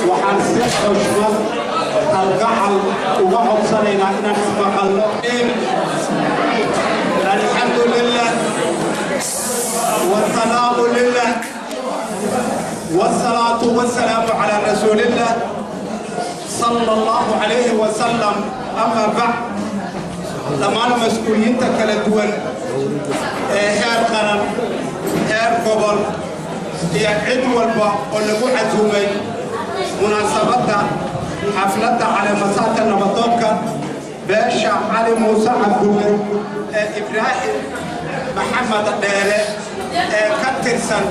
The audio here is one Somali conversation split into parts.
Waxaan si xushmad, kalgacal uga codsanaynaa inaan ismaqalno. الحمد لله والثناء لله والصلاة والسلام على رسول الله صلى الله عليه وسلم. أما بعد، dhammaan mas-uuliyiinta kala duwan ee heer qaran, heer gobol iyo cid walba oo lagu casuumay munaasabadda xafladda caleemasaarka nabadoonka beesha Cali Muuse Cabdulle ee Ibraahim Maxamed Dheere ee ka tirsan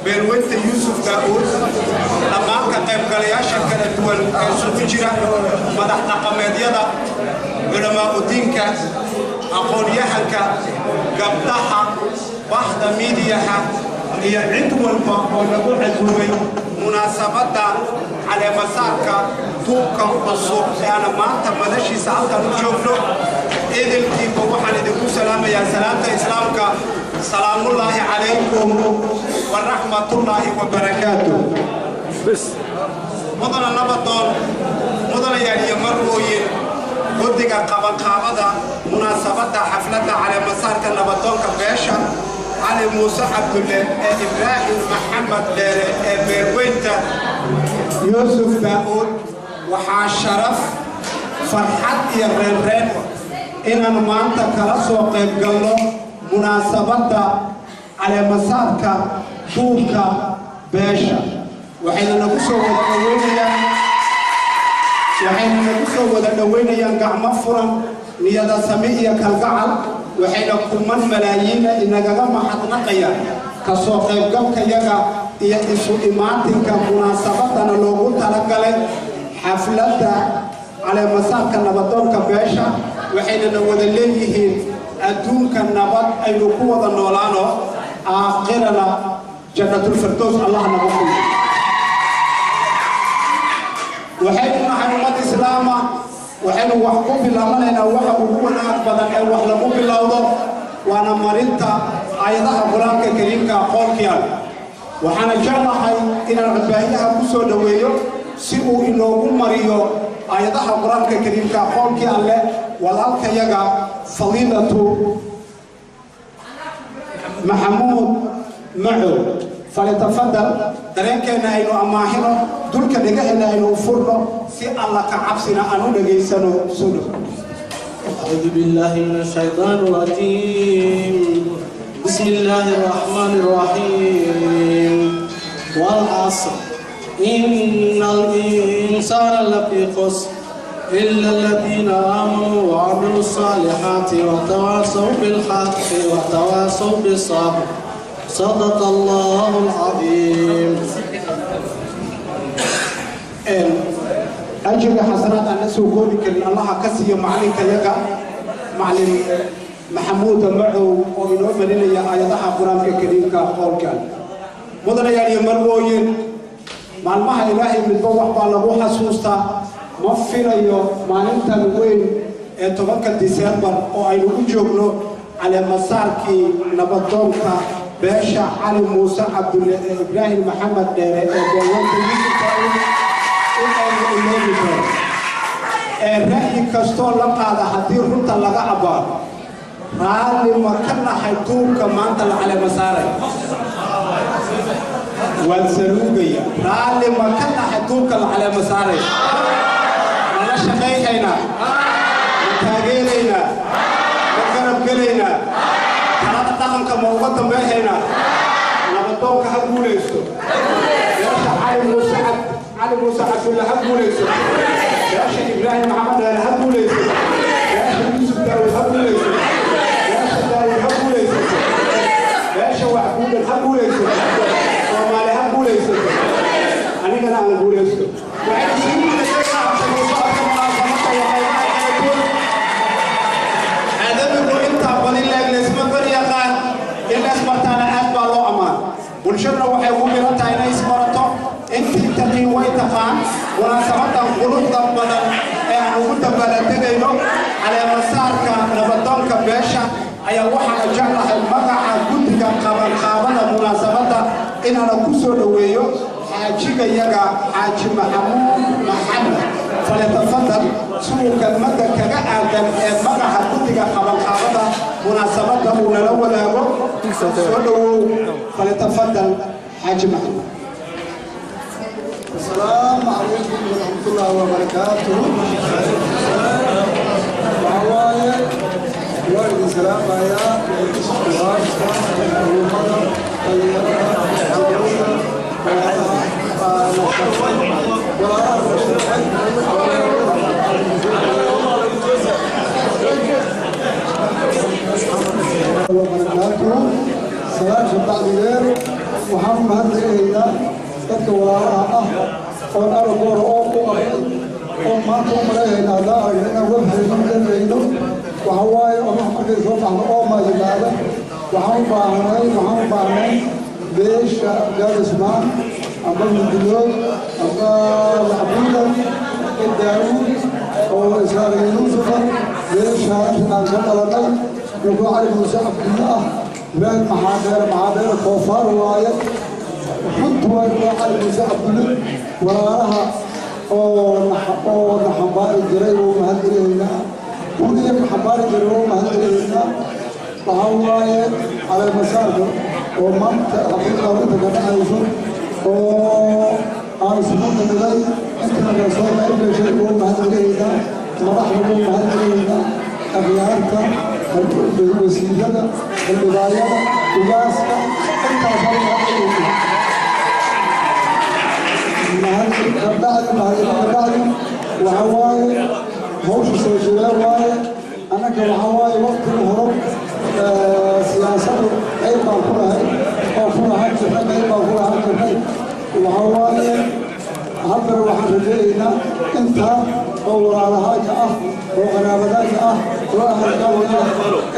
beelweynta Yuusuf Daa'uud, dhammaan ka qaybgalayaasha kala duwan ee isugu jira madax dhaqameedyada, culamaa'udiinka, aqoon-yahanka, gabdhaha, bahda miidiyaha iyo cid walba oo lagu casuumay munaasabadda caleemasaarka duubka cusub ee aana maanta madashiisa halkan u joogno, idilkiiba waxaan idinku salaamayaa salaamta Islaamka: salaamullaahi calaykum waraxmatullaahi wabarakaatu. Mudana nabadoon, mudanayaal iyo marwooyin, guddiga qabanqaabada munaasabadda xafladda caleemasaarka nabadoonka beesha Cali Muuse Cabdulle ee Ibraahim Maxamed Dheere ee beerweynta Yuusuf Daa'uud, waxaa sharaf, farxad iyo reenreen inaan maanta kala soo qayb galno munaasabadda caleemasaarka duubka beesha. Waxayna nagu soo wada dhoweynayaan gacmo furan, niyada sami iyo kalgacal. Waxayna kuman malaayiina inagaga mahadnaqayaan ka soo qaybgalkayaga iyo isu imaatinka munaasabadana loogu talagalay xafladda caleemasaarka nabadoonka beesha. Waxaynana wada leeyihiin: adduunka nabad aynu ku wada noolaano, aakhirana Jannatulfirdows Allah nagu kuyo. Waxaynu nahay ummad Islaama. Waxaynu wax ku bilaabanaynaa waxa ugu wanaag badan ee wax lagu bilowdo, waana marinta aayadaha Qur-aanka Kariimka qoolkiyan. Waxaana jeclahay inaan codbaahiyaha ku soo dhoweeyo si uu inoogu mariyo aayadaha Qur-aanka Kariimka qoolkii Alleh walaalkayaga Fadiilatu Maxamuud Macow. Falitafadal. Dareenkeenna aynu ammaahino, dulka dhegaheenna aynu furno, si Alla ka cabsina aan u dhegaysano. Soo dhow. أعوذ بالله من الشيطان الرجيم. بسم الله الرحمن الرحيم. والعصر، إن الإنسان لفي خسر، إلا الذين آمنوا وعملوا الصالحات وتواصوا بالحق وتواصوا بالصبر. صدق الله العظيم. Ajirka xasanaad aan la soo koobi karin Allaha ka siiyo macalinka yaga, Macalin Maxamuuda Macow, oo inoo marinaya aayadaha Qur-aanka Kariimka qoolkan. Mudanayaal iyo marwooyin, maalmaha Ilaahay midba wax baa lagu xasuustaa. Ma filayo maalintan weyn ee 10-ka Diseembar oo aynu u joogno caleemasaarkii nabadoonka beesha Cali Muuse Cabdulle ee Ibraahim Maxamed Dheere ee beelwanta Yuusuf Daa'uud in aynu iloobi doono ee ra'yi kastoo la qaada haddii runta laga abbaaro. Raalli ma ka nahay duubka maanta la caleema saaray? Waan saluugaya. Raalli ma ka nahay duubka la caleema saaray? Ma la shaqayhaynaa? Ma taageeraynaa? Ma garab gelaynaa? Talada dhaqanka ma uga dambayhaynaa? Nabadoonka ha guulaysto. Beesha Cali Muuse Cabdulle ha guulayso. Beesha Ibraahim Maxamed Dheere ha guulayso. Beesha Yuusuf Daawud ha guulayso. Beesha Daawud ha guulaysato. Beesha Waxguudhan ha guulaysato. Soomaali ha guulaysato. Anigana aan guulaysto. Waxaynu sii guulaysanaa socodka munaasabadda iyo qaybaha kala duwan. Aadamigu intaa badin leeg laysma kor yaqaan, in laysbartaana aad baa loo ammaan. Bulshaduna waxay ugu miran tahay inay isbarato. Intii taqiin way taqaan. Munaasabadan quruxda badan ee aan ugu dabaaladegayno caleemasaarka nabadoonka beesha ayaa waxaana jeclahay magaca guddiga qabanqaabada munaasabadda inaana ku soo dhoweeyo. Xaajigayaga Xaaji Maxamuud Maxamed falyatafadal, si uu kelmadda kaga aadan ee magaca guddiga qabanqaabada munaasabadda uu nala wadaago. Soo dhowow, falyatafadal, Xaaji Maxamuud. السلام عليكم ورحمة الله وبركاته. Waxawaaye waa idin salaamayaa culumada, dhalinyarada, dowladda, walaalaha la. Wabarakaatuhu. Salaasha bacdigeed, waxaan u mahadcelinaynaa dadka walaalaha ah oon aragoora oo ku arkay oon maanta u malayhayna haddaan aragna inaan webhayno dhanayno. Waxa waaye oo markay soo baxdo oo maa yimaada. Waxaan u baahnay beesha Gaadismaan amba Mundulood amba Macbuuda Daawuud oo Israa'iil Yuusufa, beeshaas aan ka dhalanay, wuxuu Cali Muuse Cabdulle ah, Ibraahim Maxaadheere, Maxaadheere Koofaar waaye. Runtu waa inuu Cali Muuse Cabdulle walaalaha oo na xambaari jiray wuu mahadcelihaynaa, guriga ka xambaari jiray wuu mahadcelihaynaa. Waxaa waaye caleemasaarka oo maanta xaqiiqda inta ka dhacayso oo aan isugu nimiday inta naga soo qayb gashay wuu mahadcelihaynaa, madaxda wuu mahadcelihaynaa, akhyaarta, wasiirada, xildhibaanyada, ugaaska, intaasaan mahadcelihaynaa. Kabacdi mahadcelin kabacdi, waxa waaye hawsha soo jireen waaye. Annaga waxa waaye waqtiga hore siyaasadu qayb baan ku lahay oo ku lahaan jirnay, qayb baan ku lahaan jirnay. Waxa waaye haddana waxaan rajaynaynaa intaa oo walaalahaaga ah oo qaraabadaaga ah oo ahalkaaga ah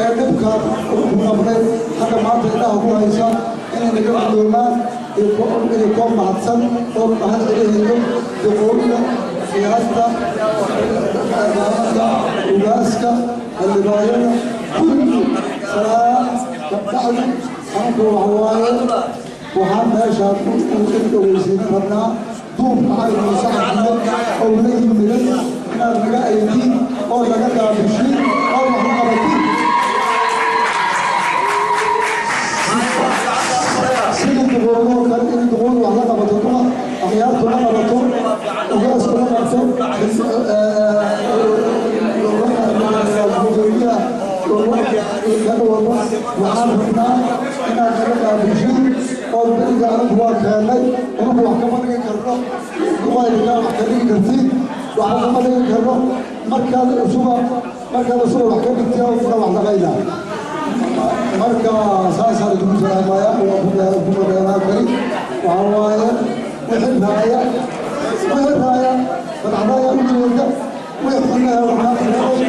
ee dhibkaan ku qabnay hadda maanta indhaha ku haysa inay naga gudoomaan iyo koo mahadsan oo mahad celinayo duqooyda, siyaasta, ugaaska, xildhibaanyada, kulli. Salaam kabacdi, anku waxa waaye waxaan meeshaan u dhoweysiin rabnaa duubka Cali Muuse Cabdulle oo la yimiday inaad naga aydiin oo naga gaabishiin oo wax la qabatiin sidii duqoodoo kale, in duqoodu wax la qabato, duma akhyaartu la qabato, ugaasku la qabto, gudoomiyaha walba. Waxaan rabnaa inaad naga gaabishiin oo beriga anagu waa keennay. Anagu wax kama dhigi karno, duqayga wax ka dhigi kartiin, wax kama dhigi karno. Markaad isuga wax ka dhigtiin kuna wax dhaqaynaa. Marka saasaan idinku salaamaya, waa ku madheeraa kari. Waxaa waaye wixii raaya madaxdaya u jeeda, wixii xunaha waxaa xiray.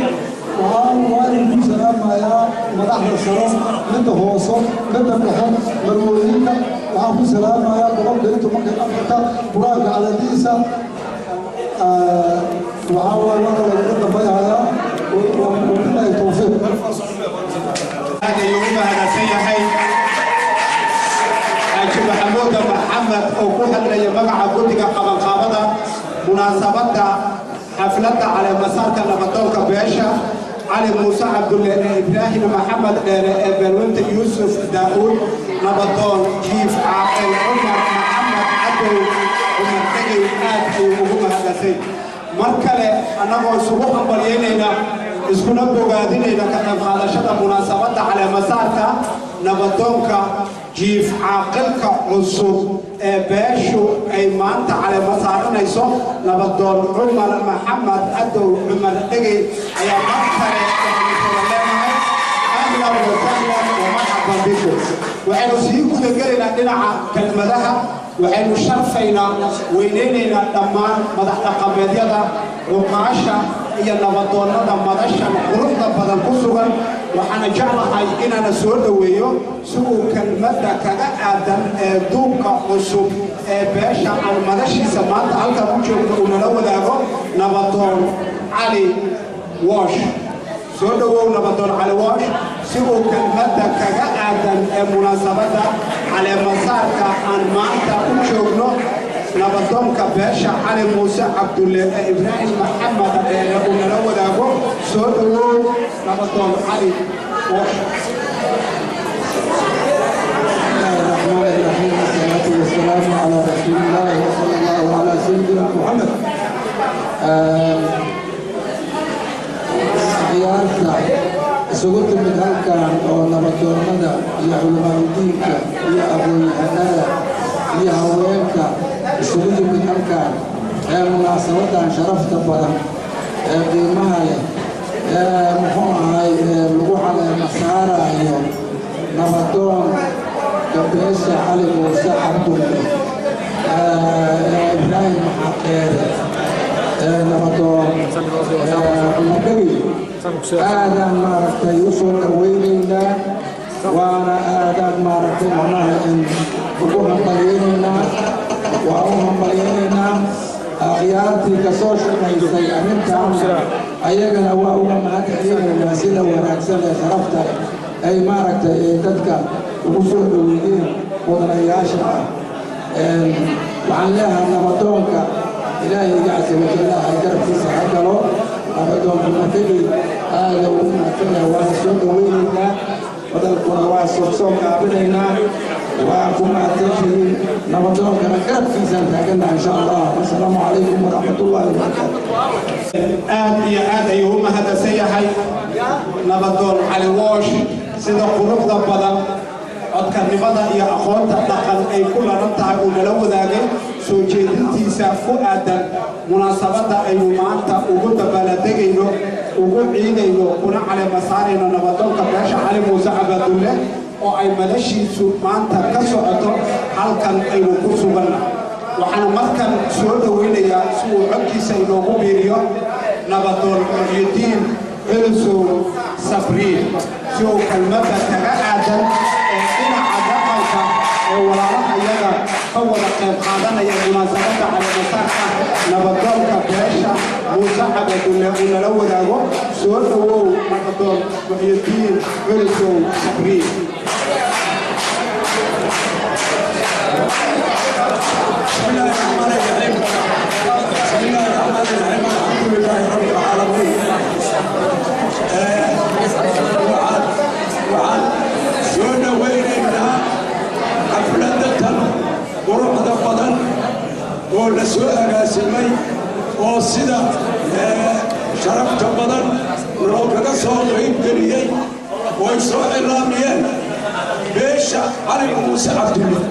Waxaan waa idinku salaamayaa madaxda saro, midda hooso, midda dhexe, marwooyinka. Waxaan ku salaamayaa 114-ka Qur-aanka cadadiisa. Waxaa waaye waana lagaga dambayhayaa. Wabillahi towfiiq. Aad ayuu u mahadsan yahay Xaaji Maxamuud Maxamed oo ku hadlaya magaca guddiga qabanqaabada munaasabadda xafladda caleemasaarka nabadoonka beesha Cali Muuse Cabdulle ee Ibraahim Maxamed Dheere ee beelwinta Yuusuf Daa'uud, nabadoon Jiif Caaqil Cumar Maxamed Cadow Cumar Dhegey. Aad ayuu ugu mahadasay. Mar kale annagoo isugu hambalyaynayna iskuna bogaadinayna ka qayb qaadashada munaasabadda caleemasaarka nabadoonka jiif caaqilka cusub ee beeshu ay maanta caleema saaranayso, nabadoon Cumar Maxamed Cadow Cumar Dhegey, ayaa mar kale waxaynu kula leenahay ahlan wa sahlan wa marxaban bikum. Waxaynu sii gudagelaynaa dhinaca kelmadaha. Waxaynu sharfaynaa, weynaynaynaa dhammaan madax dhaqameedyada, cuqaasha iyo nabadoonnada madashan quruxda badan ku sugan. Waxaana jeclahay inaana soo dhoweeyo si uu kelmadda kaga aadan ee duubka cusub ee beesha aan madashiisa maanta halkan u joogno uu nala wadaago nabadoon Cali Wash. Soo dhowow, nabadoon Cali Wash, si uu kelmadda kaga aadan ee munaasabadda caleemasaarka aan maanta u joogno. Nabadoonka beesha Cali Muuse Cabdulle ee Ibraahim Maxamed Dheere uu nala wadaago. Soo dhowow, Nabadoon Cali. الله الرحمن الرحيم، والصلاة والسلام على رسول الله وصلى الله على سيدنا محمد. Ciyaarta isugu timid halkan oo nabadoonnada iyo culamaadudiinka iyo aqoon-yahanada iyo haweenka isugu yimid halkan ee munaasabadan sharafta badan ee qiimaha leh ee muxuu ahay ee lagu caleema saarayo nabadoon beesha Cali Muuse Cabdulle ee Ibraahim Maxaqeere ee nabadoon Cumadhegi, aadaan maaragtay u soo dhawaynaynaa, waana aadaan maaragtay macnaha in ugu hambalyaynaynaa. Waa u hambalyaynaynaa akhyaartii kasoo shaqaysay arrintan, ayagana waa uga mahad celinaynaa sida wanaagsan ee sharafta leh ay maaragtay ee dadka ugu soo dhoweeyeen mudanayaasha ah. Waxaan leeyahay nabadoonka Ilaahayga casa wajalla ha garabkiisa ha galo. Nabadoonka Mategi aada ugu mahadsanyahay, waana soo dhoweynaynaa, hadalkuna waa soo gaabinaynaa. Waa ku mahadsantihiin, nabadoonkana garabkiisaan taagannaha insha Allah. Wasalaamu calaykum waraxmatullahi wabarakaatu. Aad iyo aad ayuu u mahadsan yahay Nabadoon Cali Woosh sida quruxda badan, codkarnimada iyo aqoonta dhaqan ay ku laran tahay uu nala wadaagay soo jeedintiisa ku aadan munaasabadda aynu maanta ugu dabaaladegayno, ugu ciidayno, kuna caleema saarayno nabadoonka beesha Cali Muuse Cabadulle oo ay madashiisu maanta ka socoto halkan aynu ku suganna. Waxaana markan soo dhoweynayaa si uu codkiisa inoogu biiriyo Nabadoon Muxyidiin Culusow Sabriin, si uu kelmadda kaga aadan ee dhinaca dhaqanka ee walaalaha iyaga ka wada qayb qaadanaya munaasabadda caleemasaarka nabadoonka beesha Muuse Cabadulle uu nala wadaago. Soo dhowow, Nabadoon Muxyidiin Culusow Sabriin. بسم الله الرحمن الرحيم، بسم الله الرحمن الرحيم، الحمد لله رب العالمين. Waxaan soo dhowaynaynaa xafladatan quruxda badan oo la soo agaasimay oo sida sharafta badan loo kaga soo qayb geliyey oo ay soo cilaamiyeen beesha Cali Muuse Cabdulle,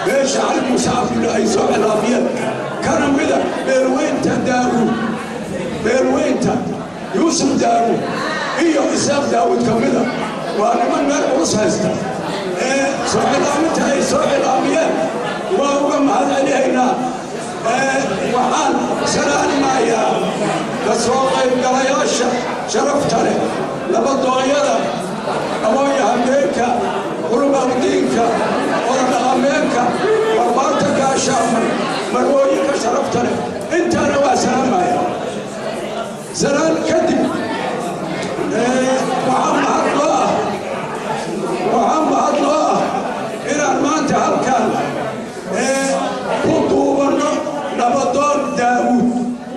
beesha Cali Muuse Cabdulle ay soo cilaamiyeen, kana mida beelweynta Daawuud, beelweynta Yuusuf Daawuud iyo Isaaq Daawuud ka mida. Waa niman meel culus haysta ee soo cilaaminta ay soo cilaamiyeen waa uga mahad celihaynaa. Waxaan salaamayaa ka soo qaybgalayaasha sharafta leh, nabadooyada, aqoon-yahanbeenka, culumaudiinka, orodhaqameenka, barbaarta gaashaaman, marwooyinka sharafta leh, intaana waa salaamaya. Salaan kadib, waxaa mahad loo ah, waxaa mahad loo ah inaan maanta halkan ku duubanno nabadoon Daawuud,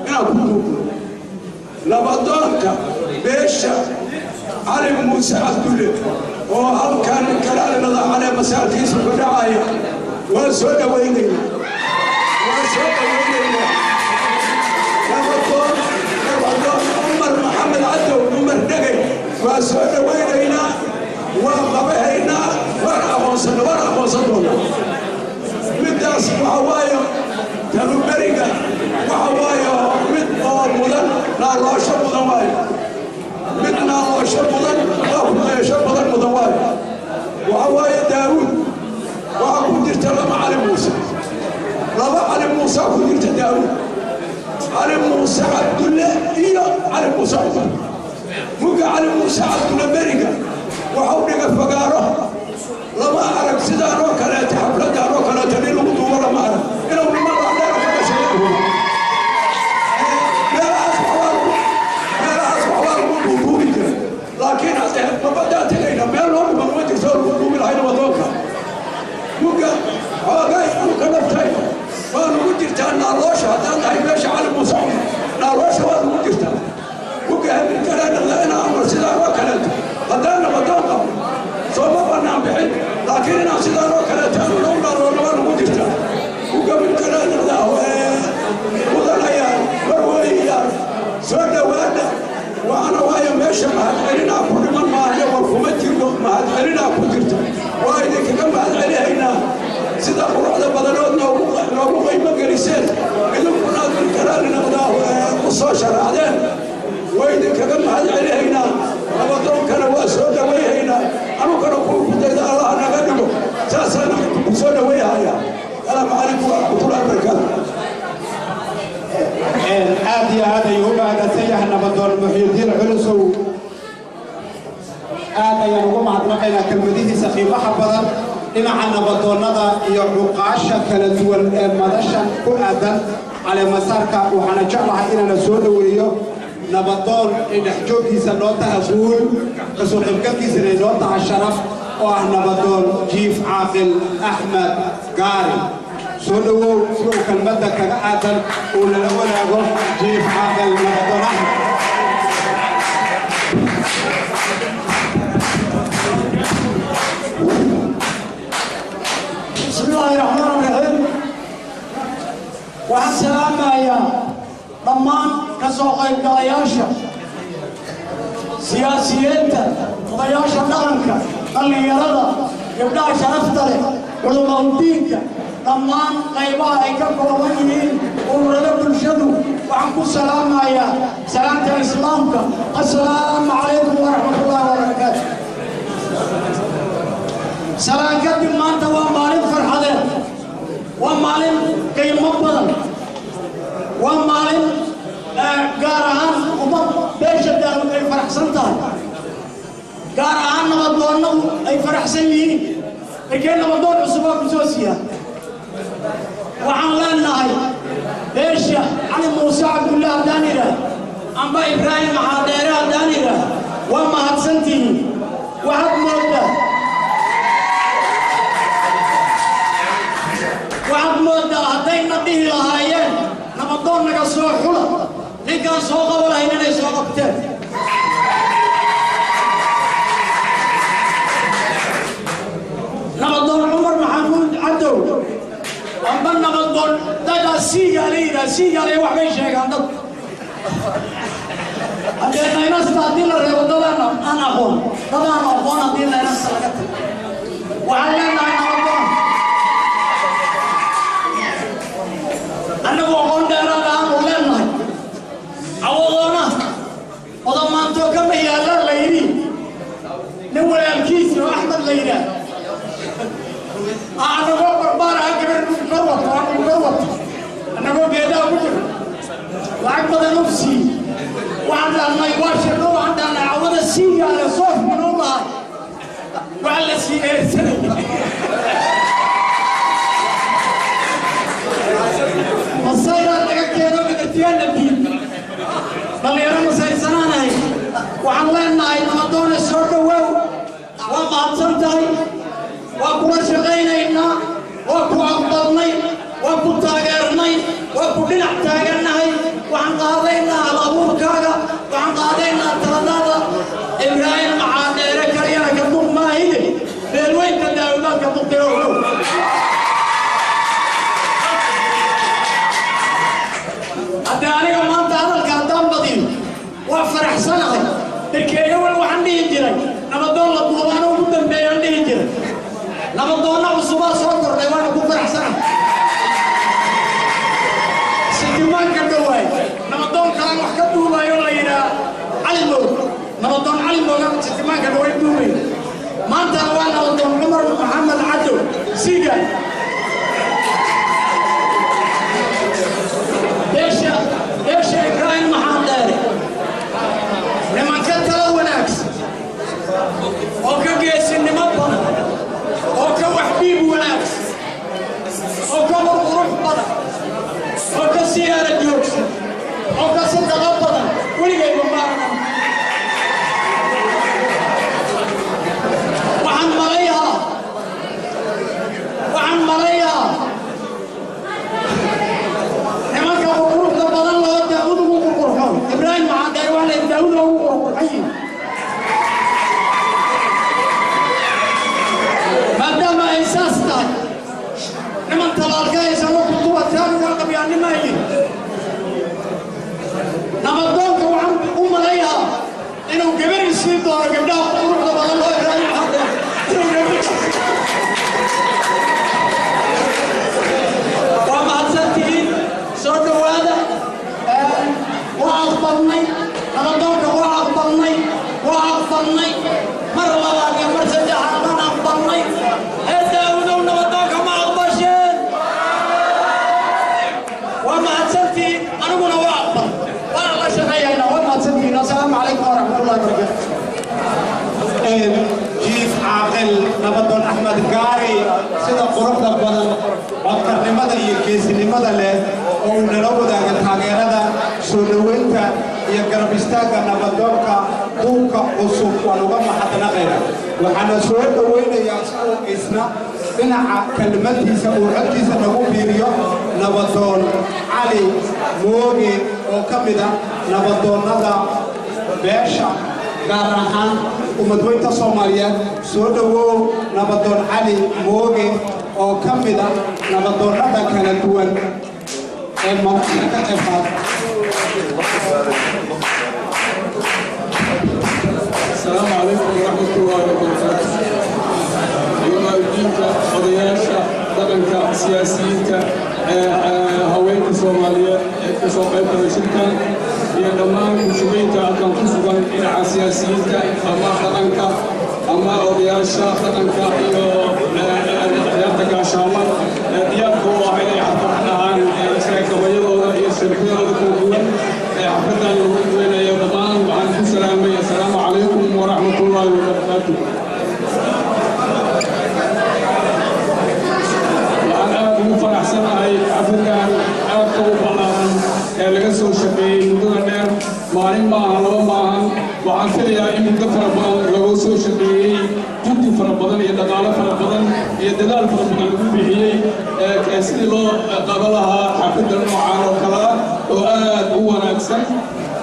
inaan ku duubno nabadoonka beesha Cali Muuse Cabdulle oo halkan kalaalinada caleemasaarkiisu ku dhacaya. Waan soo dhowaynaynaa, waan soo dhowaynaynaa nabadoon Cumar Maxamed Cadow Cumar Dhegey. Waan soo dhowaynaynaa, waan qabahaynaa, waan aqoonsana, waan aqoonsan doonaa. Middaas waxa waaye taluberiga, waxa waaye mid oo mudan naaloosho mudan waayo, mid naaloosho mudan oo kudaysho badan mudan waayo. Waxa waaye Daawuud waxaa ku jirta laba Cali Muuse, laba Cali Muuse ku jirta Daawuud: Cali Muuse Cabdulle iyo Cali Muuse Cumar. Muga Cali Muuse Cabdulle beriga waxau dhiga fagaaro lama arag sidaan oo kaleeta, xafladaan oo kaleeta nin lagu duubo lama arag inuu niman laandheer ka dhashay. Meelahaas waxbaa lagu, meelahaas waxbaa lagu duuduubi jiray, laakiin hadde mabadaan tegayna meel loo dhiman ma jirto oo lagu duubi lahay nabadoonka. Muga xoogay dhulka naftayda waanu Haddaan nahay meesha Cali Muuse Cumar, dhaaloosha waa lagu jirtaa. Ugahaminkaraa inaan amar sidaan oo kaleeto haddaan nabadoon qabno sooma bannaan bixin, laakiin inaan sidaan oo kaleeto anuna u dhaaloona waa lagu jirtaa. Ugaminkaraa naqdaa. Mudanayaal, marweyaal, soo dhowaada. Waana waayo meesha mahadcelinaa ku dhiman maahayo, war kuma jirno, mahadcelinaa ku jirta. Waa idinkaga mahadcelihaynaa sida quruxda badanood noogu qiimo geliseen, idinkuna aad milkaraali naqdaa u soo sharaacdeen. Waa idinkaga mahadcelihaynaa. Nabadoonkana waa soo dhawayhaynaa. Anugana kuwa kudayda Allaha naga dhigo, saasaan ku soo dhawayhaya. Salaamu calaykum waraxmatullahi wabarakaatu. Aad iyo aad ayuu u mahadsan yahay nabadoon Muxyidiin Culusow. Aad ayaan ugu mahadnaqaynaa kelmadihiisa qiimaha badan. Dhinaca nabadoonnada iyo cuqaasha kala duwan ee madashan ku aadan caleemasaarka, waxaana jeclahay inaana soo dhoweeyo nabadoon ee dhexjooggiisa noo taha guul, kasoo qaybgalkiisana ay noo taha sharaf, oo ah nabadoon Jiif Caaqil Axmed Gaari. Soo dhowow si uu kelmadda kaga aadan uu nala wadaago Jiif Caaqil nabadoon Axmed. بسم الله الرحمن الرحيم. Waxaan salaamayaa dhammaan ka soo qaybgalayaasha, siyaasiyiinta, odayaasha dhaqanka, dhallinyarada, gabdhaha sharafta leh, culamaudiinka, dhammaan qaybaha ay ka kooban yihiin ururada bulshadu. Waxaan ku salaamayaa salaamta Islaamka: assalaamu calaykum waraxmatullaahi wabarakaatu. Salaan kadib, maanta waa maalin farxadeed, waa maalin qiimo badan, waa maalin gaar ahaan ummad beesha Daawud ay faraxsan tahay, gaar ahaan nabadoonnadu ay faraxsan yihiin, markee nabadoon cusubaa ku soo siiya. Waxaan leenahay beesha Cali Muuse Cabdulla haddaan idhaah amba Ibraahim Maxaadheere haddaan idhaah, waa mahadsantihiin. Waxaad mooddaa haddayna dhihi lahaayeen nabadoon naga soo xula, ninkaan soo qaba lahayn inay soo qabteen. Nabadoon Cumar Maxamuud Cadow amba nabadoon dadaa siigaa la yidhaha, siigaale waxbay sheegaan dadku. Haddee naynasta haddii la reebo, dadaan aan aqoon, dadaan aqoon haddii naynasta laga tago, waxaan leenahay nabadoon annagu aqoon dheeraad aanu leenahay. Cawadoona odamaantoo kama yaallaan la yidhi, nin walaalkiisi oo Axmed la yidhaah annagoo barbaar aha gabar nugu kor wato, anugu kor wato, annagoo geedaha ku jiro, lacag badan u siiye. Waxaan dhahnay waa shaqo, waxaan dhahnay cawada siigaale soofka noo lahay, waxaa la sii eersanay masayraa laga keeno gadartiyaana diid. Dhallinyaro masaysanaanahay. Waxaan leenahay nabadoone soo dhowaaw, waa mahadsan tahay, waa kula shaqaynaynaa, waa ku aqbalnay, waa ku taageernay, waa ku dhinac taagannahay. Waxaan qaadaynaa hal abuurkaaga, waxaan qaadaynaa taladaada. Ibraahim Maxaadheere kaliyana ka duq maahide, beelweynta Daawudaadka duqtay oo dhow. Haddee aniga maanta hadalka haddaan badiyo, waa faraxsanahay. Darkeeyawal waxaan dhihi jiray nabadoon la duubaano ugu dambeeyaan dhihi jiray, nabadoonna cusubaa soo kordhay, waana ku faraxsanahay. Sitimaanka dhawaay nabadoon kalaan wax ka duubayo la yidhaah Cali Moog, nabadoon Cali Mooga sitimaanka dhawaay duubay. Maantana waa nabadoon Cumar Maxamed Cadow Siga. Beesha Ibraahim Maxamed Dheere nimanka talo wanaagsan oo ka geesinimo badan oo ka waxbiib wanaagsan oo ka qurqurux badan oo ka siyaara joogsan oo ka sadaqo badan weligayba ma arkan. Waxaan Runtii aniguna waa aqbal, waana la shaqeeyaynaa. Waa mahadsantihiin. Assalaamu calaykum waraxmatullahi wabarakaatu. Jiif Caaqil Nabadoon Axmed Gaari, sida quruxda badan, codkarnimada iyo geesinimada leh oo uu nala wadaaga taageerada, soo dhoweynta iyo garab istaagga nabadoonka duubka cusub, waan uga mahadnaqayna. Waxaana soo dhoweynayaa si uu isna dhinaca kelmadiisa uu codkiisa nagu biiriyo Nabadoon Cali Mooge oo ka mid ah nabadoonnada beesha, gaar ahaan ummadweynta Soomaaliyeed. Soo dhowow, Nabadoon Cali Mooge oo ka mid ah nabadoonnada kala duwan ee madaxda ka qayb qaata. السلام عليكم ورحمة الله وبركاته. Culimaa'idiinta, odayaasha dhaqanka, siyaasiyiinta, haweenka Soomaaliyeed ee ka soo qayb galay shirkan iyo dhammaan bulshadeynta halkan ku sugan, dhinaca siyaasiyiinta ama dhaqanka ama odayaasha dhaqanka iyo ciyaarta gaashaamo ee diyaarka u ah inay xaflad dhahaan gabayadooda iyo shirkadooda kala duwan ee xafladan lagu weynayo, dhammaan waxaan ku salaamay assalaamu calaykum waraxmatullaahi wabarakaatu. Waxaan aad ugu faraxsanahay xafladan aadka u ballaaran ee laga soo shaqeeyey muddada dheer. Maalin maahan, laba maahan, waxaan filayaa in muddo fara badan lagu soo shaqeeyey, juhdi fara badan iyo dhaqaalo fara badan iyo dadaal fara badan lagu bixiyey sidii loo qaba lahaa xafladda noocaan oo kale ah oo aad u wanaagsan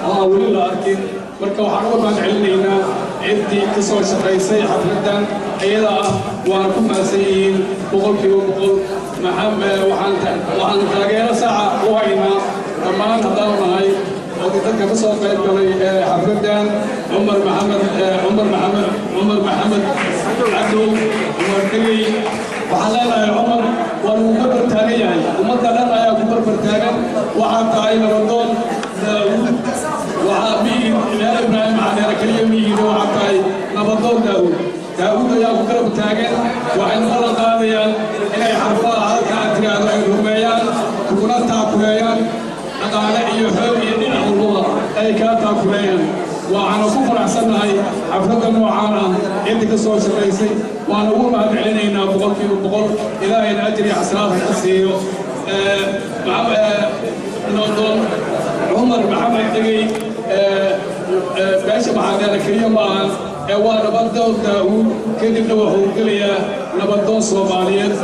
oo aan weli la arkin. Marka waxaan uga mahad celinaynaa ciddii ka soo shaqaysay xafladdan iyada ah, waana ku mahadsan yihiin 100%. Waxaan taageero saaca u haynaa dhammaan haddaanu nahay oo dadka ka soo qayb galay xafladdan Cumar Maxamed, Cumar Maxamed, Cumar Maxamed Cadow, Cumar Dhegey. Waxaan leenahay Cumar, waa lagu barbar taagan yahay, ummadda dhan ayaa ku barbar taagan. Waxaa tahay nabadoon Daawuud, waxaa mihid reer Ibraahim Xadeere keliya mihida, waxaa tahay nabadoon Daawuud. Daawuud ayaa ku garab taagan. Waxaynu ballan qaadayaan inay xarfaha halka aad tiraahdo ay rumeeyaan, kuguna taakuleeyaan, dhaqaale iyo xoog iyo dhinac walbaba ay kaa taakuleeyaan. Waxaana ku faraxsannahay xafladda noocaan ah cidda ka soo shaqaysay, waana ugu mahad celinaynaa 100%. Ilaahayna ajir iyo xasanaad ha ka siiyo nabadoon Cumar Maxamed Dhegey. Beesha Maxaadeera keliya ma ahan ee waa nabadoon Daawuud, kadibna wuxuu gelayaa nabadoon Soomaaliyeed.